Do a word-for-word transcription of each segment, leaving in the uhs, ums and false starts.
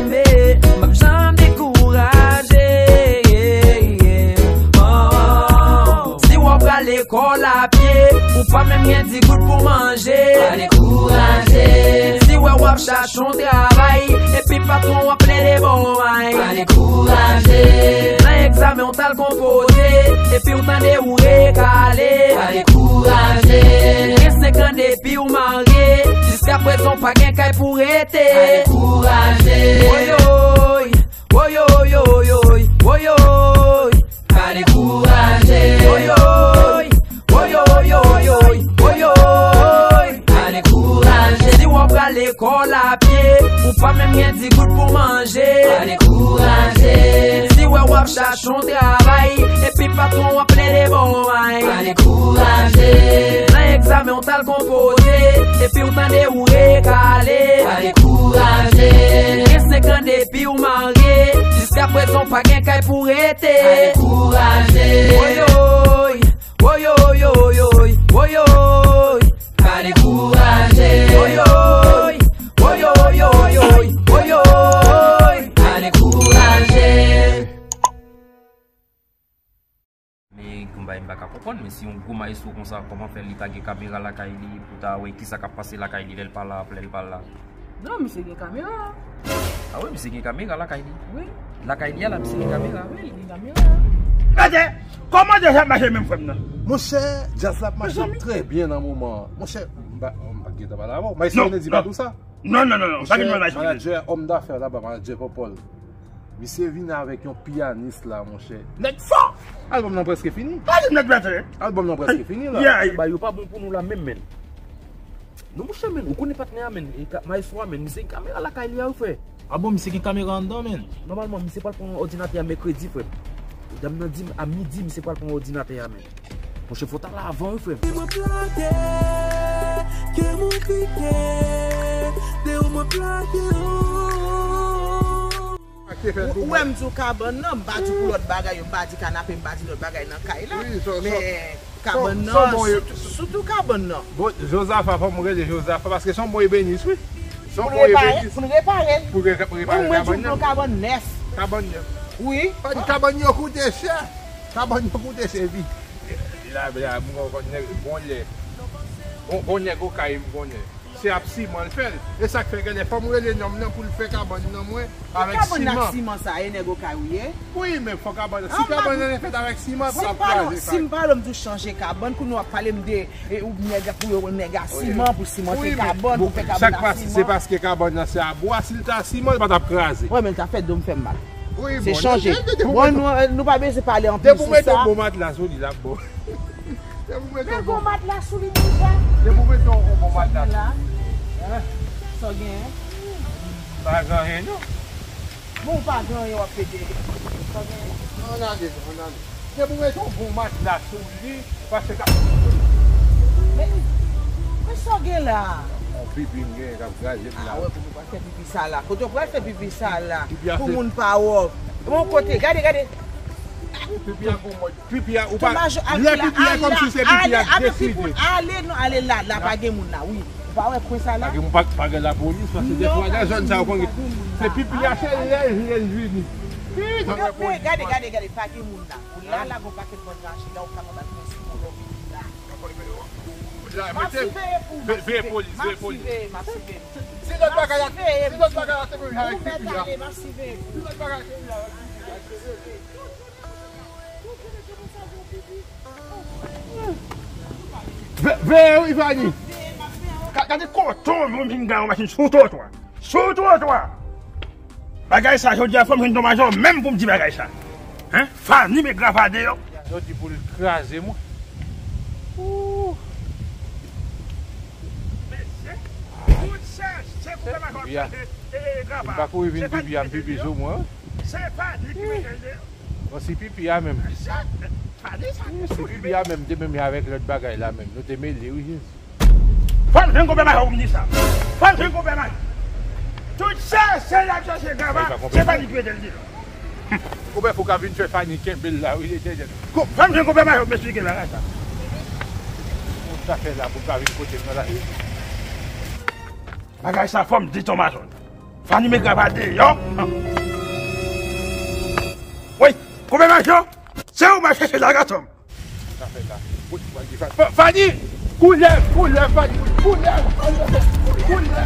M p ap janm dekouraje. Oh, oh, oh. Si w ap pral lekòl a pye, ou pa menm gen di goud pou manje, pa dekouraje. Si w wè w ap chache yon travay, epi patwon w ap plede ba w may, pa dekouraje. Nan egzamen w t al konpoze, epi w tande ou rekale, pa dekouraje. Gen senk an depi w marye, jiskaprezan w pa gen kay pou rete. Pa dekouraje. Woyoy, woyoy, woyoy, woyoy. Pa dekouraje. Woyoy, woyoy, woyoy, woyoy. Pa dekouraje. Si w ap pral lekòl a pye, ou pa menm gen di goud pou manje, pa dekouraje. Si w wè w ap chache yon travay, epi patwon w ap plede ba w may, pa dekouraje. Nan egzamen w t al konpoze, epi w tande ou rekale, pa dekouraje. Gen senk an depi w marye, jiskaprezan w pa gen kay pou rete, pa dekouraje. Woyoy, woyoy, woyoy, woyoy. Pa dekouraje. Woyoy, woyoy, woyoy, woyoy. Pa dekouraje. Men konbay m pa ka konprann, men si yon gwo mayestwo konsa, kòman fè li pa gen kamera lakay li pou ta wè kisa k ap pase lakay li lè l pa la, lè l pa la? Non, misye gen kamera. A wi, misye gen kamera lakay li. Wi. Lakay li a la, misye gen kamera. Wi, li gen kamera. Gade, kòman djaz ap mache menm, frè m nan? Monchè, djaz la ap mache trè byen nan moman an. Monchè, m pa, m pa t gentan pale avè w. Maestro Kennedy pa di w sa? Non, non, non, non. Monchè, manadjè, òm dafè laba, manadjè Popol. Misye vin avèk yon piyanis la, monchè. Nèg fò! Albòm nan prèske fini. Albòm nan prèske fini la. Bagay yo pa bon pou nou la menm, menn. Non, monchè, menn, ou konnen patnè a, menn, e ka-, maestro a, menn, misye gen kamera lakay li a, wi, frè. A bon, misye gen kamera anndan, menn? Nòmalman, misye pral pran òdinatè a mèkredi, frè. Dam nan di m, a midi, misye pral pran òdinatè a, menn. Monchè, fò w t al avan, wi, frè m. Mwen plake, kè mwen pike, de ou mwen plake, oh. Ou, ou wè m di w kabann nan, m pa di w pou lòt bagay yo, m pa di kanape, m pa di lòt bagay nan kay la. Men kabann nan, sitou, sitou kabann nan. Bon, Jozafa, fò m rele Jozafa, paske se yon bon ebenis, wi. Se yon bon ebenis. Pou n repare, pou n repare. Pou n repare kabann nan. Mwen, mwen di w kabann nèf. Kabann nèf. Wi. Kabann yo koute chè. Kabann yo koute chè, wi. La, la, mwen konn nèg bon lè. Bon, bon nèg okay, m konnen. Se ap siman l fè l. E sa k fè genlè fò m rele nonm nan pou l fè kabann nan mwen avèk siman. Kabann ak siman sa, e nèg okay ou ye? Wi, men fò kabann nan. Si kabann nan fèt avèk siman, l p ap kraze. Si m pale w, m di w chanje kabann, kounye w ap pale m de, e, ou nèg pou yo, nèg a siman, pou simante kabann, pou fè kabann a siman. Se paske kabann nan se a bwa, si l ta siman, l pa t ap kraze. Wi, men l ta fè do m fè m mal. Se chanje. Bon, nou, nou pa bezwen pale anpil sou sa. Depi w mete yon bon matla sou li, l ap bon. Depi w mete yon bon matla sou li deja. Depi w mete yon bon matla sou li. Sa w genyen? Pa gen anyen, non. Bon, ou pa gen anyen, w ap pede. Sa w genyen? Ann ale, ann ale. Depi w mete yon bon matla sou li, paske ka... Men, men sa w gen la? Yon pipi m genyen k ap kraze m la. A wè, pou nou pa fè pipi sa la. Kote w pral fè pipi sa la? Pou moun pa wè w. Bon kote, gade, gade. Pipi a gon mòd. Pipi a, ou pa, lè pipi a kòmsi se pipi a k deside. Ale non, ale la, la pa gen moun la, wi. Ou pa wè kwen sa la? Pa gen, pa, pa gen lapolis, paske defwa nan zòn sa yo konn gen. Se pipi a, se lè l, lè l vini. Men gade, gade, gade, pa gen moun la. Ou la, la, gon pakèt bann raje la, ou kapab al pran sipolo la. M ap siveye pou ou, m ap siveye, m ap siveye, m ap siveye. Si lòt bagay la, si lòt bagay la, se pou jare pipi a. M ap siveye pou ou. Si lòt bagay la, se pou jare pipi a. Ve-, veye wi, Fani. Ka-, gade koton nou vin gaye yon machin sou twotwa. Sou twotwa. Bagay sa, jodi a, fò m jwenn Don Majò menm pou m di bagay sa. Hein? Fani, met grava deyò. Yo di pou l kraze mwen. Ooh. Mesye, moun chèche koupe Majò, chèche, e, e, grava. M pa kouri vin pipi a, m pipi sou mwen. Se Fani ki mete l deyò. Bon, si pipi a menm. Si pipi a menm te menm avèk lòt bagay la menm, nou te mele wi, Jezi. Fò n jwenn konpè Majò pou m di sa. Fò n jwenn konpè Majò. Tout sa, se l ap chèche grava, se pa li ki mete l deyò. Konpè, fò w ka vin fè Fani kenbe l la wi, Letènèl. Fò n jwenn konpè Majò pou m esplike bagay sa. Pou sa fè la, pou w ka vin kote m nan la. Bagay sa, fò m di Ton Majò. Fanny Mega pa deyò. Woy, koupe mache w. Se ou m ap chèche la, gason m. Fa- Fanny, koulè, koulè, Fanny, koulè, koulè, koulè.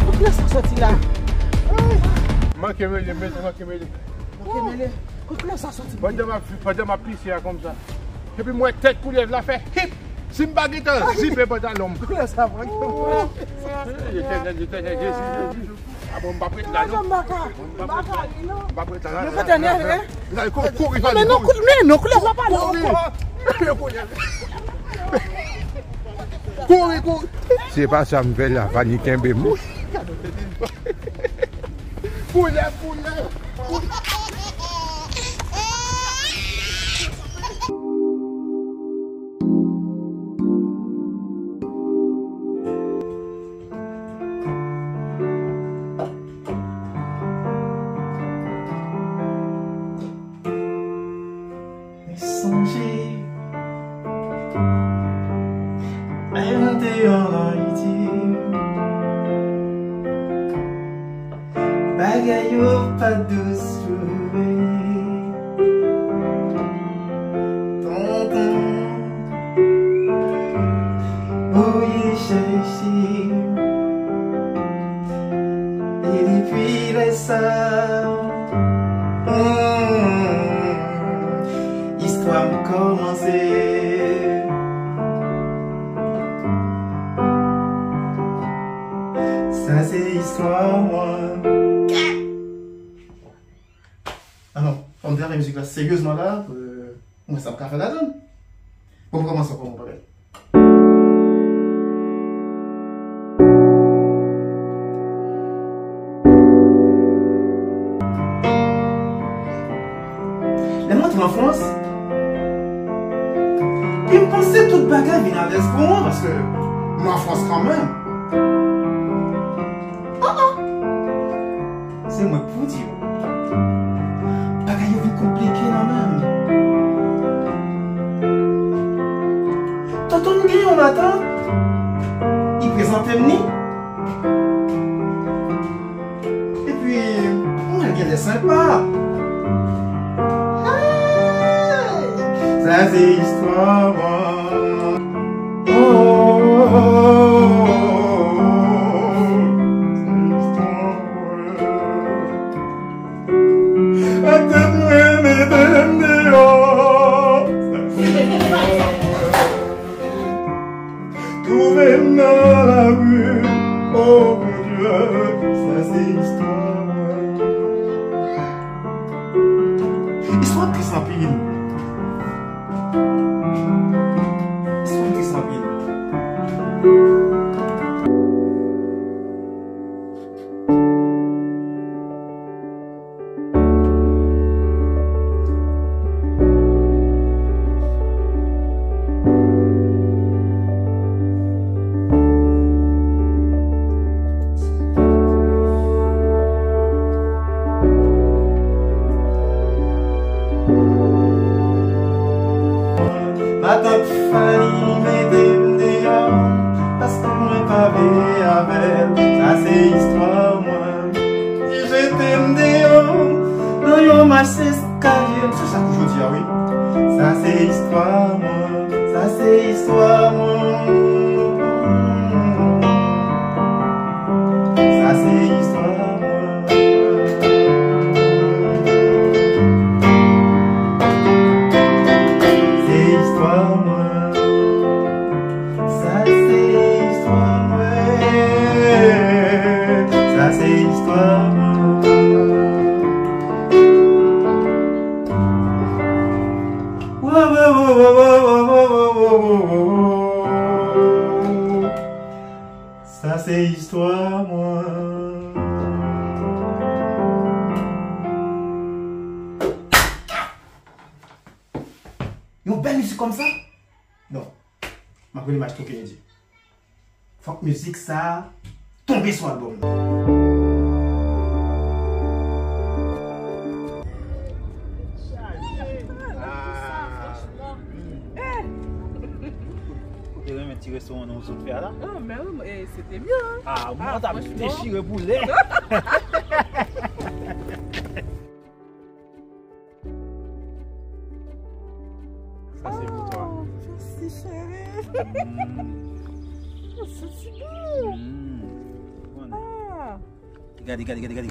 Kote sa soti la? Manke mele, mele, manke mele. Manke mele. Kote sa soti? Pandan m ap, pandan m ap pise a konsa. Epi m wè tèt koulèv la fè hip. Si m pa gentan zipe pantalon m. Koulèv sa manke mwen. Letènèl, Letènèl, Jezi, Jezi. A bon, m p ap ret la, non. M pa ka. M pa ka, non. M p ap ret la, la, la, la, la. Kouri, kouri, men non, kouri. Men non, koulèv la pa la ankò. Kouri, kouri. Se pa sa m fè la, Fanny kenbe m. Koulèv, koulèv. Mwen sonje lè m te an Ayiti. Bagay yo pa dous vre. Tonton, voye chèche. E depi lè sa, hmm, istwa m kòmanse. Sa se istwa mwen. Ah non, fò m travay mizik la seryezman la, euh, mwen sa m ka fè ladan. Bon, m kòmanse ankò, mon bagay. Lè m antre an Frans, e m panse tout bagay vin alèz pou mwen, paske m an Frans kanmenm. Ah, ah. Se mwen k pou di w. Bagay yo vin konplike nan men m. Tonton m gen yon matant, li prezante m li. Epi, mwen gen lè senpa. Hey! Sa se istwa mwen. Oh, se istwa mwen. Ak tèt mwen mete m deyò. Twouve m nan lari, o Bondye, sa se istwa mwen. Istwa tris anpil. Istwa tris anpil. Matant Fanny mete m deyò, paske mwen pa vle avè l. Sa se istwa mwen. Li jete m deyò nan yon mach eskalye. Se sa pou jodi a, wi. Sa se istwa mwen. Sa se istwa mwen. Sa se istwa mwen. Se istwa mwen. Sa se istwa mwen. Sa se istwa mwen. Wo, wo, wo. Sa se istwa mwen. Yon bèl mizik kòmsa? Non. M ap rele Maestro Kennedy. Fòk mizik sa a tonbe sou albòm nan. Restoran nou sot fè a la? Ah, men wi, e, se te byen. Ah, mwen ta dechire boule. Sa se pou twa. Oh, mèsi, cheri. Mm. Sa se bon. Mm. Ah. Gade, gade, gade.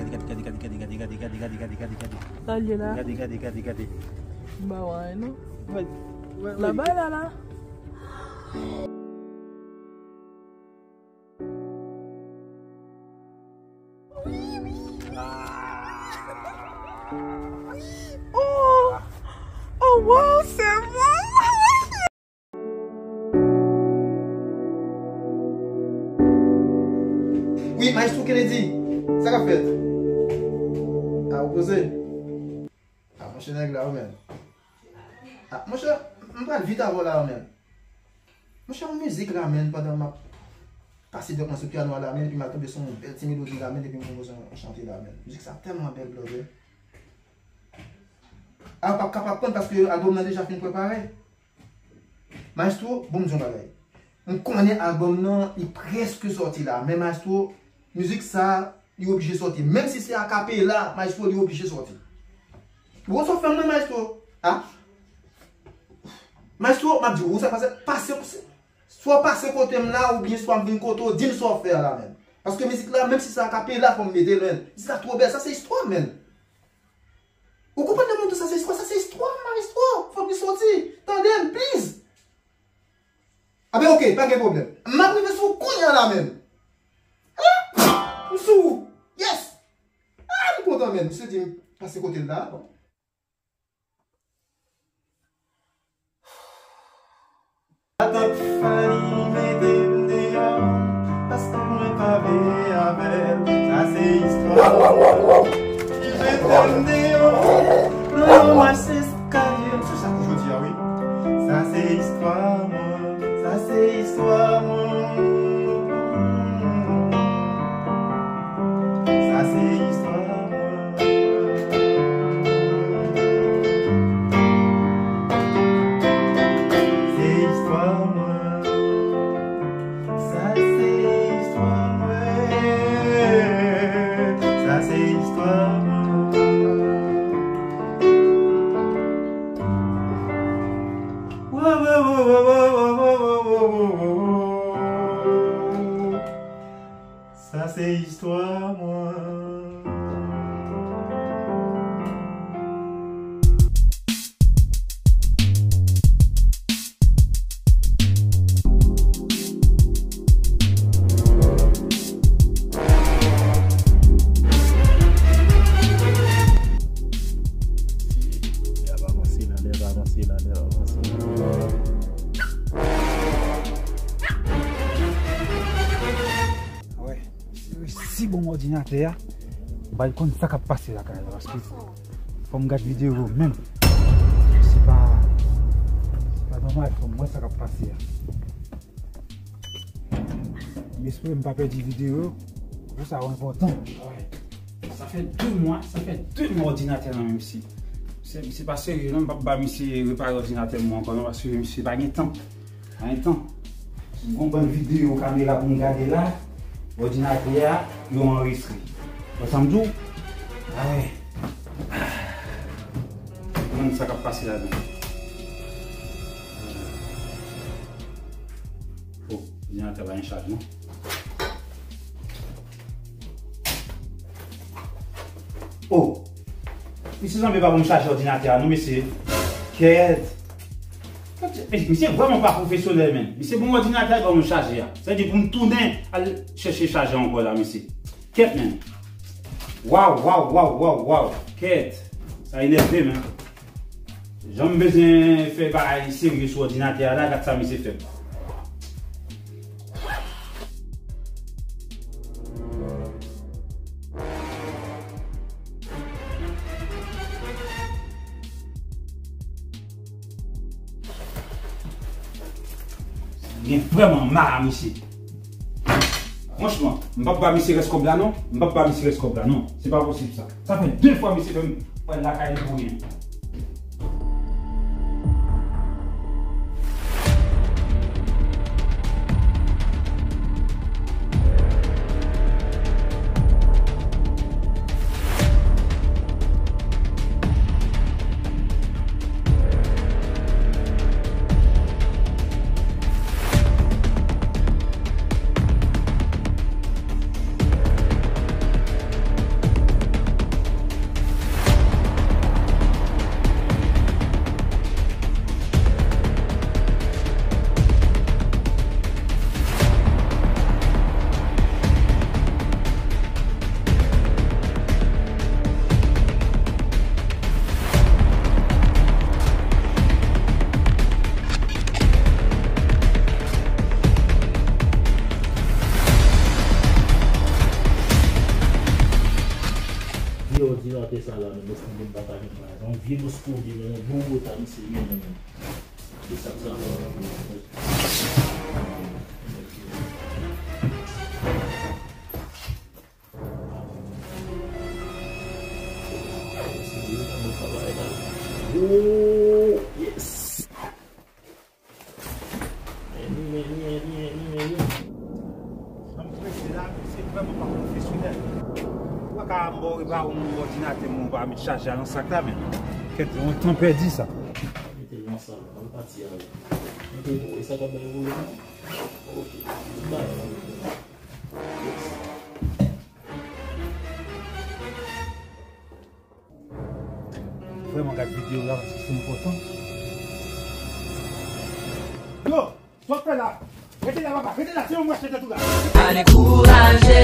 Sa l ye la? Gade, gade, gade, gade. M pa wè anyen non. Laba la la. Wi, wi. Ah. Oh. Oh, wow, se bon. Wi, Maestro Kennedy, sa k ap fèt? A, ou poze? A, monchè, nèg la, wi, menm. A, monchè, m pral vit avè w la, wi, menm. Monchè, yon mizik la, menm, pandan m ap pase dwèt mwen sou pyano a la, menm, epi m al tonbe sou yon bèl ti melodi la, menm, epi m konpoze yon chante la, menm. Mizik sa tèlman bèl, brother. A, w p ap kapab konn paske albòm nan deja fin prepare. Maestro, bon, m di yon bagay. M konnen albòm nan, li prèske sòti la, men Maestro, mizik sa, li oblije sòti. Menm si se akapela, Maestro, li oblije sòti. Ou wè sa w fè m nan, Maestro? A? Maestro, m ap di w, ou sa pase, pase, swa w pase kote m la, oubyen swa m vin kote w, di m sa w ap fè a la, menm. Paske mizik la, menm si se akapela, fò m mete l, menm. Mizik la twò bèl, sa se istwa, menm. Ou konprann lè mwen di w sa se istwa, sa se istwa, Maestro. Fòk li sòti. Tande m, please. A ben, oke, pa gen pwoblèm. M ap rive sou ou kounye a la menm. Hein? M sou ou. Yes! Ah, m kontan menm. Misye di m pase kote l la. Bon. Matant Fally mete m deyò, paske mwen pa vle avè l. Sa se istwa mwen. Li mete m deyò nan yon mach eskalye. Se sa pou jodi a, wi. Sa se istwa mwen. Sa se istwa mwen. Sa se istwa mwen. Se istwa mwen. Sa se istwa mwen. Sa se istwa mwen. Sa se istwa mwen. Lè ap avanse la, lè ap avanse la, lè ap avanse la. Wè. Resi bon òdinatè a, m pral konn sa k ap pase lakay la, paske fò m gad videyo yo menm. Se pa, se pa nòmal, fò m wè sa k ap pase a. M espere m pa pèdi videyo yo, pou sa yo enpòtan. Sa fè de mwa, sa fè de mwa òdinatè nan men misye. Se, misye pa serye non, m p ap ba misye repare òdinatè m ankò non, paske misye pa gen tan. An menm tan, m gon bann videyo kamera pou m gade la, òdinatè a, yo anrejistre. Wè sa m di w? A wè. Konn sa k ap pase ladan. Oh, òdinatè pa gen chaj non. Oh! Mesye, zanmi pa ban m chaje òdinatè a non, mesye. Kèt. Mesye, mesye vrèman pa pwofesyonèl, menn. Mesye, ban m òdinatè a, ban m chaje a. Sa vle di pou m tounen al chèche chaje ankò la, mesye. Kèt, menn. Waw, waw, waw, waw, waw. Kèt. Sa enève, menn. Jan m bezwen fè bagay serye sou òdinatè a la, gad sa misye fè m. Gen vrèman ma a misye. Franchman, m p ap ba misye rès kòb la non. M p ap ba misye rès kòb la non. Se pa posib sa. Sa fè de fwa misye fè m pral lakay li pou ryen. Te sa la, men, mwen sanble m pa ta gen bagay. Yon vye bòs kobe, men, yon bon mota, misye, men, men, men. Se sa k sa. Oh, yes. Meni, meni, meni, meni, meni. Sa m prese la, men se vrèman pa pwofesyonèl. Ou pa ka ba w repare yon òdinatè, men ou pa met chaje a nan sak la, men. Kèt, yon tan pèdi sa. Mete l nan sal, al pati avè l. Mete l, e sa k ap bay pwoblèm nan? Ok, tout bagay nan mete l. Yes. Vrèman gad videyo la paske se enpòtan. Yo, sa w ap fè la? Rete la, papa, rete la, se yon mwache tèt ou la. Pa dekouraje.